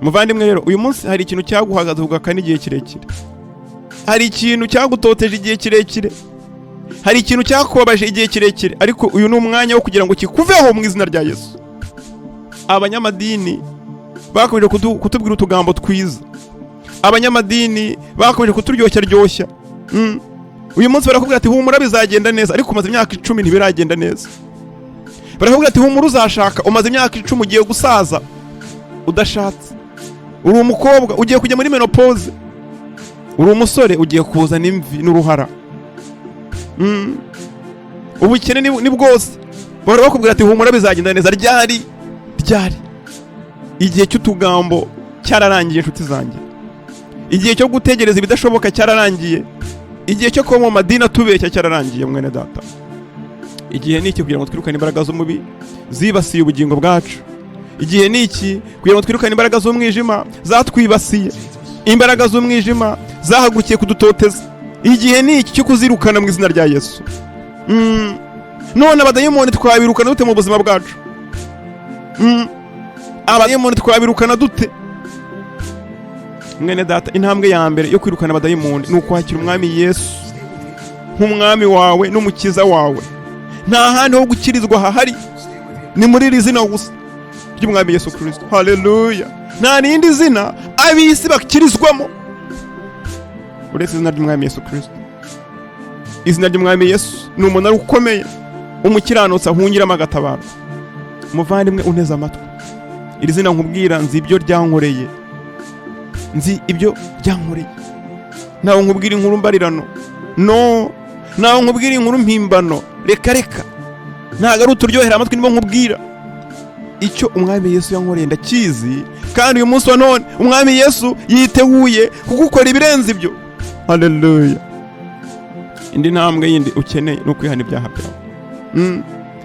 Muvandimwe rero, uyu munsi hari ikintu cyaguhagaze ugakana igihe kirekire, hari ikintu cyagutoteje igihe kirekire, hari ikintu cyakubabaje igihe kirekire, ariko uyu ni umwanya wo kugira ngo kikuveho mu izina rya Yesu. Abanyamadini bakomeje kutubwira utugambo twiza, abanyamadini bakomeje kuturyoshya ryoshya. Uyu munsi barakubwira ati: "Humura, bizagenda neza," ariko umaze imyaka 10 ntibiragenda neza. Barakubwira ati: "Humura, uzashaka." Umaze imyaka 10, ugiye gusaza udashatse. Uri umukobwa, ugiye kujya muri ménopause. Uri umusore, ugiye kuzana imvi n'uruhara. Ubukene ni bwose. Bahora bakubwira ati: "Humura, bizagenda neza." Ryari? Ryari? Igihe cy'utugambo cyararangiye, inshuti zanjye. Igihe cyo gutegereza ibidashoboka cyararangiye. Igihe cyo kuba mu madini atubeshya cyararangiye. Mwene data, igihe ni iki kugira ngo twirukane imbaraga z'umubi zibasiye ubugingo bwacu. Igihe ni iki kugira ngo twirukane imbaraga z'umwijima zatwibasiye, imbaraga z'umwijima zahagurukiye kudutoteza. Igihe ni iki cyo kuzirukana mu izina rya Yesu. None abadayimoni twabirukana dute mu buzima bwacu? Abadayimoni twabirukana dute? Mwene data, intambwe ya mbere yo kwirukana abadayimoni ni ukwakira Umwami Yesu nk'umwami wawe n'umukiza wawe. Nta handi ho gukirizwa hahari, ni muri iri zina gusa ry'Umwami Yesu Kirisito. Haleluya! Nta rindi zina ab'isi bakirizwamo uretse izina ry'Umwami Yesu Kirisito. Izina ry'Umwami Yesu ni umunara ukomeye umukiranutsi ahungiramo agatabarwa. Muvandimwe unteze amatwi, iri zina nkubwira, nzi ibyo ryankoreye, nzi ibyo ryankoreye. Ntawe nkubwira inkuru mbarirano, no ntawe nkubwira inkuru mpimbano. Reka reka, ntabwo ari uturyohera amatwi nibo nkubwira. Icyo Umwami Yesu yankoreye ndakizi, kandi uyu munsi wa none Umwami Yesu yiteguye kugukora ibirenze ibyo. Haleluya! Indi ntambwe yindi ukeneye ni ukwihana ibyaha byawe.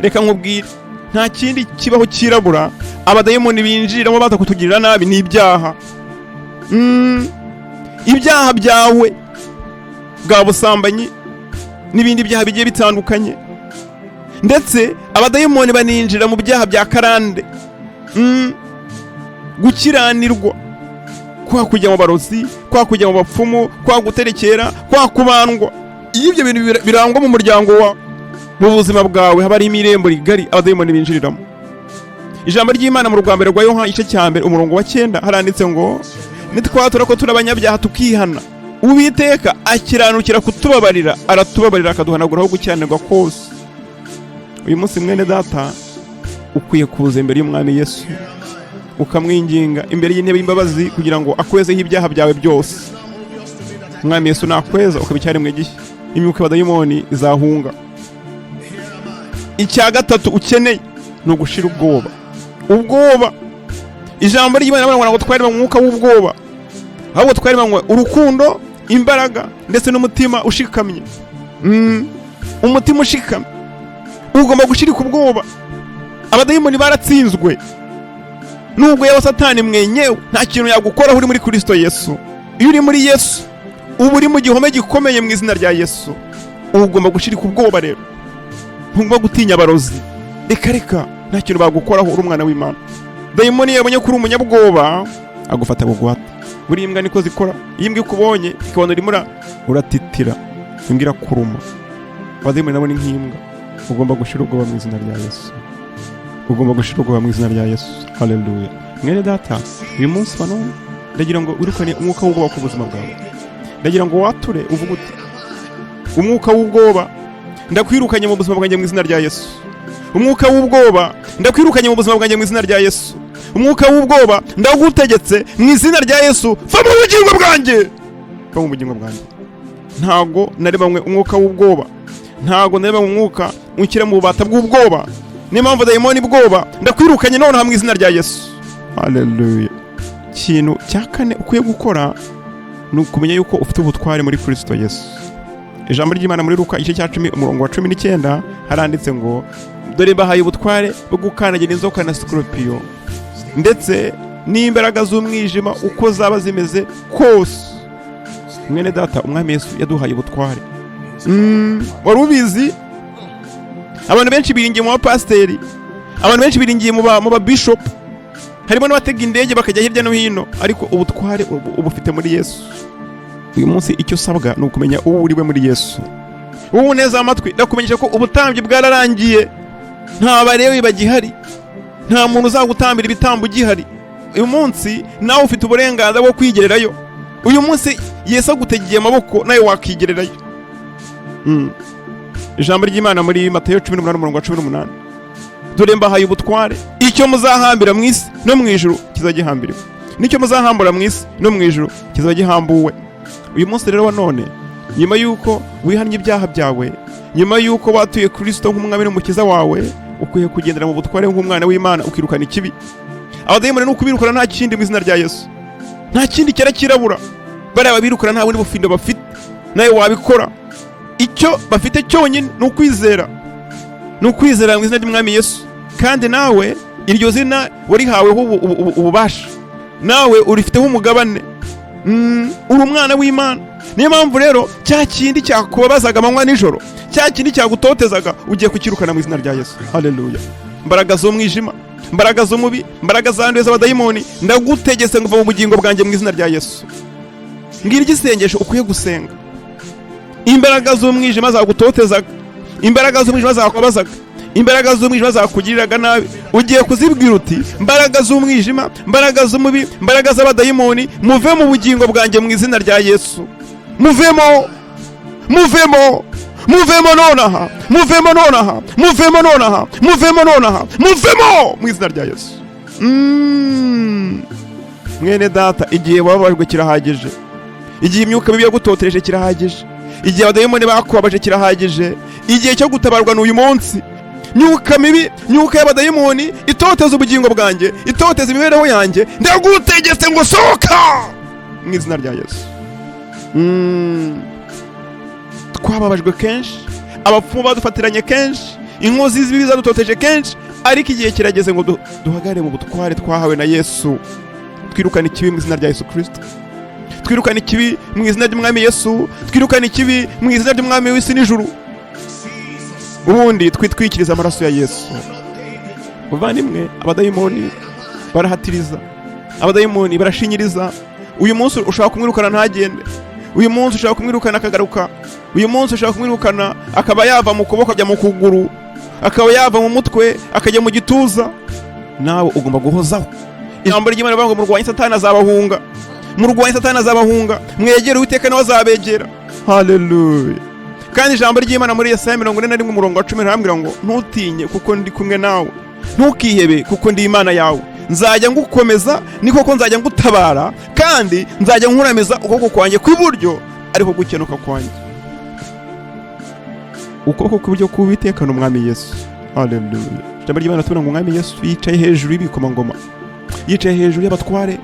Reka nkubwire, nta kindi kibaho cyirabura abadayimoni binjiriramo baza kutugirira nabi, ni ibyaha. Ibyaha byawe bwa busambanyi n'ibindi byaha bigiye bitandukanye, ndetse abadayimoni baninjira mu byaha bya karande. Gukiranirwa, kwa kujya mu barozi, kwa kujya mu bapfumu, kwa guterekera, kwa kubandwa. Iyo ibyo bintu birangwa mu muryango wawe, mu buzima bwawe, haba harimo irembo rigari abadayimoni binjiriramo. Ijambo ry'Imana mu rwa mbere rwa Yohana, igice cya mbere, umurongo wa 9, haranditse ngo: "Nitwatura ko turi abanyabyaha tukihana, Uwiteka akiranukira kutubabarira, aratubabarira akaduhanaguraho gukiranirwa kose." Uyu munsi, mwene data, ukwiye kuza imbere y'Umwami Yesu, ukamwinginga imbere y'intebe y'imbabazi kugira ngo akwezeho ibyaha byawe byose. Umwami Yesu nakweza ukaba icyaremwe gishya, imyuka y'abadayimoni izahunga. Icya gatatu ukeneye ni ugushira ubwoba. Ubwoba, ijambo ry'Imana rivuga ngo twari mu mwuka w'ubwoba, ahubwo twaremanywe urukundo, imbaraga ndetse n'umutima ushikamye. Umutima ushikamye, ugomba gushirika ubwoba. Abadayimoni baratsinzwe. Nubwo yaba Satani mwenyewe, nta kintu yagukoraho uri muri Kristo Yesu. Iyo uri muri Yesu, uba uri mu gihome gikomeye mu izina rya Yesu. Uba ugomba gushirika ubwoba rero, ntugomba gutinya abarozi. Reka reka, nta kintu bagukoraho uri umwana w'Imana. Dayimoni yabonye ko uri umunyabwoba, agufata bugwate. Buriya imbwa niko zikora. Iyo imbwa ikubonye, ikabona urimo uratitira, imbwa irakuruma. Abadayimoni nabo ni nk'imbwa. Ugomba gushira ubwoba mu izina rya Yesu. Ugomba gushira ubwoba mu izina rya Yesu. Haleluya! Mwene data, uyu munsi wa none ndagira ngo wirukane umwuka w'ubwoba ku buzima bwawe. Ndagira ngo wature, uvuge uti: "Umwuka w'ubwoba, ndakwirukanye mu buzima bwanjye mu izina rya Yesu. Umwuka w'ubwoba, ndakwirukanye mu buzima bwanjye mu izina rya Yesu. Umwuka w'ubwoba, ndagutegetse mu izina rya Yesu, va mu bugingo bwanjye, va mu bugingo bwanjye." Ntago naremanywe umwuka w'ubwoba, ntago naremanywe umwuka unshyira mu bubata bw'ubwoba. Niyo mpamvu, dayimoni bwoba, ndakwirukanye nonaha mu izina rya Yesu. Haleluya! Ikintu cya kane ukwiye gukora ni ukumenya yuko ufite ubutware muri Kristo Yesu. Ijambo ry'Imana muri Luka, igice cya 10, umurongo wa 19, haranditse ngo: "Dore bahaye ubutware bwo gukandagira inzoka na sikoropiyo ndetse n'imbaraga z'umwijima uko zaba zimeze kose." Mwene data, Umwami Yesu yaduhaye ubutware. Wari ubizi? Abantu benshi biringiye mu bapasiteri, abantu benshi biringiye mu ba bishopu. Harimo n'abatega indege bakajya hirya no hino, ariko ubutware ubufite muri Yesu. Uyu munsi icyo usabwa ni ukumenya uwo uriwe muri Yesu. Wowe neza amatwi, ndakumenyesha ko ubutambyi bwararangiye, nta Balewi bagihari, nta muntu uzagutambira ibitambo ugihari. Uyu munsi nawe ufite uburenganzira bwo kwigererayo. Uyu munsi Yesu agutegeye amaboko, nawe wakigererayo. Ijambo ry'Imana muri Matayo 18 umurongo wa 18: "Dore mbahaye ubutware, icyo muzahambira mu isi no mu ijuru kizagihambirwa, n'icyo muzahambura mu isi no mu ijuru kizagihambuwe." Uyu munsi rero wa none, nyuma y'uko wihannye ibyaha byawe, nyuma y'uko watuye Kristo nk'umwami n'umukiza wawe, ukwiye kugendera mu butware nk'umwana w'Imana, ukirukana ikibi. Abadayimoni ni ukubirukana, nta kindi, mu izina rya Yesu. Nta kindi cyera kirabura. Bariya babirukana nta bundi bufindo bafite, nawe wabikora. Icyo bafite cyonyine ni ukwizera, ni ukwizera mu izina ry'umwami Yesu. Kandi nawe iryo zina warihaweho ububasha, nawe urifiteho umugabane. Uri umwana w'Imana. Niyo mpamvu rero cya kindi cyakubabazaga amanywa nijoro, cya kindi cyagutotezaga, ugiye kukirukana mu izina rya Yesu. Haleluya! Mbaraga z'umwijima, mbaraga z'umubi, mbaraga zanduye z'abadayimoni, ndagutegetse ngo uva mu bugingo bwanjye mu izina rya Yesu. Ngiri isengesho ukwiye gusenga. Imbaraga z'umwijima zagutotezaga, imbaraga z'umwijima zakubabazaga, imbaraga z'umwijima zakugiriraga nabi, ugiye kuzibwira uti: "Mbaraga z'umwijima, mbaraga z'umubi, mbaraga z'abadayimoni, muve mu bugingo bwanjye mu izina rya Yesu. Muvemo, muvemo, muvemo nonaha, muvemo nonaha, muvemo nonaha, muvemo nonaha, muvemo mu izina rya Yesu." Mwene data, igihe wababajwe kirahagije, igihe imyuka mibi yagutotereje kirahagije, igihe abadayimoni bakubabaje kirahagije. Igihe cyo gutabarwa ni uyu munsi. Myuka mibi, myuka y'abadayimoni itoteza ubugingo bwanjye, itoteza imibereho yanjye, ndagutegetse ngo sohoka mu izina rya Yesu. Twababajwe kenshi, abapfumu badufatiranye kenshi, inkozi z'ibibi zadutoteje kenshi, ariko igihe kirageze ngo duhagarare mu butware twahawe na Yesu, twirukane ikibi mu izina rya Yesu Kirisito, twirukane ikibi mu izina ry'umwami Yesu, twirukane ikibi mu izina ry'umwami w'isi n'ijuru, ubundi twitwikiriza amaraso ya Yesu. Muvandimwe, abadayimoni barahatiriza, abadayimoni barashinyiriza. Uyu munsi ushobora kumwirukana ntagende, uyu munsi ushobora kumwirukana akagaruka, uyu munsi ushobora kumwirukana akaba yava mu kuboko akajya mu kuguru, akaba yava mu mutwe akajya mu gituza. Nawe ugomba guhozaho. Ijambo ry'Imana rivuga ngo: "Murwanye Satani azabahunga, murwanye Satani azabahunga, mwegere Uwiteka nawe azabegera." Haleluya! Kandi ijambo ry'Imana muri Yesaya 41 umurongo wa 10 rirambwira ngo: "Ntutinye kuko ndi kumwe nawe, ntukihebe kuko ndi Imana yawe. Nzajya ngukomeza, ni koko nzajya ngutabara, kandi nzajya nkuramiza ukuboko kwanjye kw'iburyo, ariko gukenuka kwanjye." Ukuboko kw'iburyo k'Uwiteka ni umwami Yesu. Haleluya! Ijambo ry'Imana tubona ngo umwami Yesu yicaye hejuru y'ibikomangoma, yicaye hejuru y'abatware,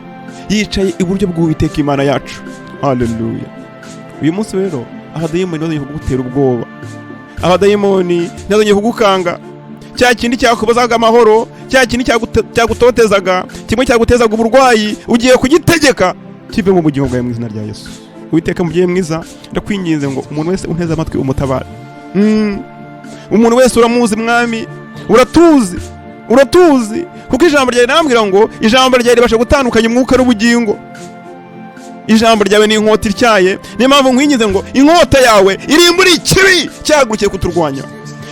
yicaye iburyo bw'Uwiteka Imana yacu. Haleluya! Uyu munsi rero abadayimoni ntibazongeye kugutera ubwoba, abadayimoni ntibazongeye kugukanga. Cya kindi cyakubuzaga amahoro, cya kindi cyagutotezaga, kimwe cyagutezaga uburwayi, ugiye kugitegeka kive mu bugingo bwawe mu izina rya Yesu. Uwiteka mubyeyi mwiza, ndakwinginze ngo umuntu wese unteze amatwi umutabare. Umuntu wese uramuzi mwami, uratuzi, uratuzi, kuko ijambo ryawe rirambwira ngo ijambo ryawe ribasha gutandukanya umwuka n'ubugingo. Ijambo ryawe ni inkota ityaye. Niyo mpamvu nkwinginze ngo inkota yawe irimbure ikibi cyahagurukiye kuturwanya.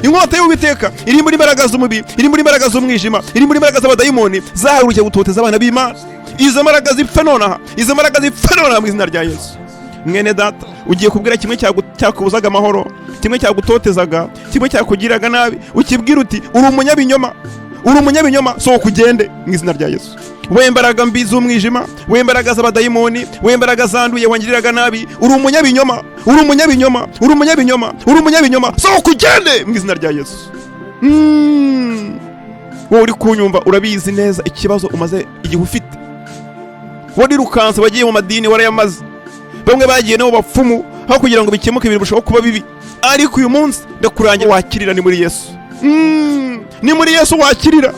Inkota y'Uwiteka irimbura imbaraga z'umubi, irimbura imbaraga z'umwijima, irimbura imbaraga z'abadayimoni zahagurukiye gutoteza abana b'Imana. Izo mbaraga zipfe nonaha, izo mbaraga zipfe nonaha mu izina rya Yesu. Mwene data, ugiye kubwira kimwe cyakubuzaga amahoro, kimwe cyagutotezaga, kimwe cyakugiriraga nabi, ukibwira uti: "Uri umunyabinyoma, uri umunyabinyoma, sohoka ugende mu izina rya Yesu. We mbaraga mbi z'umwijima, we mbaraga z'abadayimoni, we mbaraga zanduye wangiriraga nabi, uri umunyabinyoma, uri umunyabinyoma, uri umunyabinyoma, uri umunyabinyoma, sohoka ugende mu izina rya Yesu." Wowe uri kunyumva urabizi neza ikibazo umaze igihe ufite. Warirukanse, wagiye mu madini warayamaze, bamwe bagiye no mu bapfumu, aho kugira ngo bikemuke ibintu birushaho kuba bibi. Ariko uyu munsi ndakurangira wakirira ni muri Yesu. Ni muri Yesu wakirira.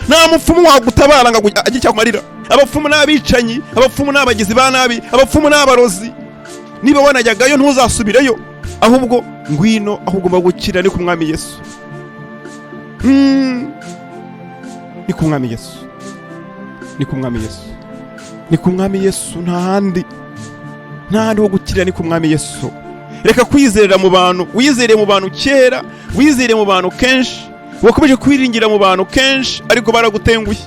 Nta mupfumu wagutabara ngo agire icyo akumarira. Abapfumu ni abicanyi, abapfumu ni abagizi ba nabi, abapfumu ni abarozi. Niba wanajyagayo ntuzasubireyo, ahubwo ngwino aho ugomba gukira, ni ku mwami Yesu. Ni ku mwami Yesu. Ni ku Mwami Yesu, ni ku Mwami Yesu, nta handi, nta handi ho gukirira, ni ku Mwami Yesu. Reka kwizerera mu bantu. Wizereye mu bantu kera, wizereye mu bantu kenshi, wakomeje kwiringira mu bantu kenshi, ariko baragutenguye.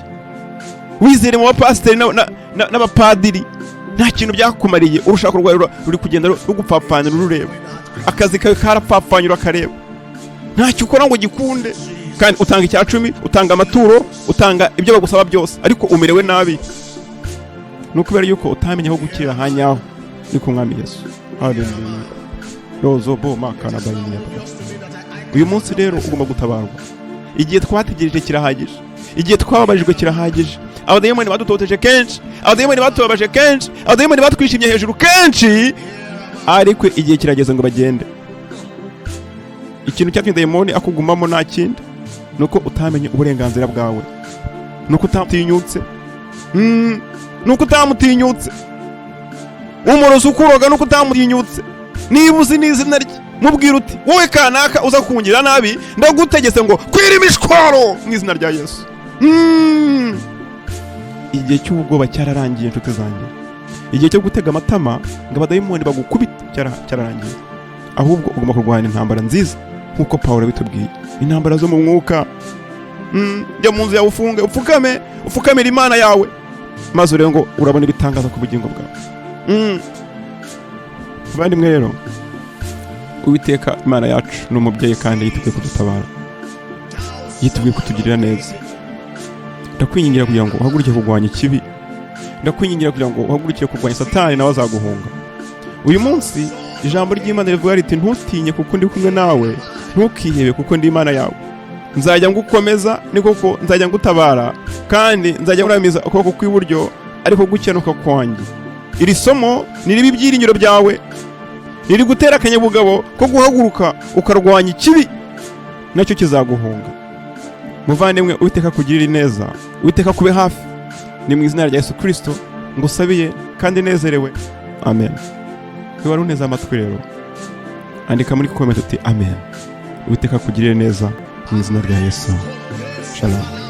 Wizereye mu bapasiteri n'abapadiri, nta kintu byakumariye. Urushako rwawe ruri kugenda rugupfapfanira, urureba. Akazi kawe karapfapfanye, urakareba. Ntacyo ukora ngo gikunde, kandi utanga icya cumi, utanga amaturo, utanga ibyo bagusaba byose, ariko umerewe nabi. Ni ukubera yuko utamenya aho gukirira hanyaho, ni ku Mwami Yesu. Haleluya! Rozo bo makana bayiniya. Uyu munsi rero ugomba gutabarwa. Igihe twategereje kirahagije, igihe twababajijwe kirahagije. Abadayimoni badutoteje kenshi, abadayimoni batubabaje kenshi, abadayimoni batwishimye hejuru kenshi, ariko igihe kirageze ngo bagende. Ikintu cyatumye dayimoni akugumamo nta kindi, ni uko utamenye uburenganzira bwawe, ni uko utamutinyutse. Ni uko utamutinyutse. Umurozi ukuroga, ni uko utamutinyutse. Niba uzi n'izina rye, mubwira uti: "Wowe kanaka uza kungira nabi, ndagutegetse ngo kwira imishwaro mu izina rya Yesu." Igihe cy'ubwoba cyararangiye, inshuti zanjye. Igihe cyo gutega amatama ngo abadayimoni bagukubite cyararangiye. Ahubwo ugomba kurwana intambara nziza nk'uko Pawulo yabitubwiye, intambara zo mu mwuka. Jya mu nzu yawe, ufunge, upfukame, upfukamire Imana yawe, maze urebe ngo urabona ibitangaza ku bugingo bwawe. Bavandimwe rero, Uwiteka Imana yacu ni umubyeyi kandi yiteguye kudutabara, yiteguye kutugirira neza. Ndakwingingira kugira ngo uhaguruke kurwanya ikibi. Ndakwingingira kugira ngo uhagurukire kurwanya Satani, nawe azaguhunga. Uyu munsi ijambo ry'Imana rivuga riti: "Ntutinye kuko ndi kumwe nawe, ntukihebe kuko ndi Imana yawe. Nzajya ngukomeza, ni koko nzajya ngutabara, kandi nzajya nkuramiza ukuboko kw'iburyo, ariko gukenuka kwanjye." Iri somo niriba ibyiringiro byawe, riri gutera akanyabugabo ko guhaguruka ukarwanya ikibi, nacyo kizaguhunga. Muvandimwe, Uwiteka akugirire neza, Uwiteka akube hafi. Ni mu izina rya Yesu Kirisito ngusabiye kandi nezerewe, amen. Niba wari unteze amatwi rero, andika muri comment uti: "Amen." Uwiteka akugirire neza mu izina rya Yesu. Shalom.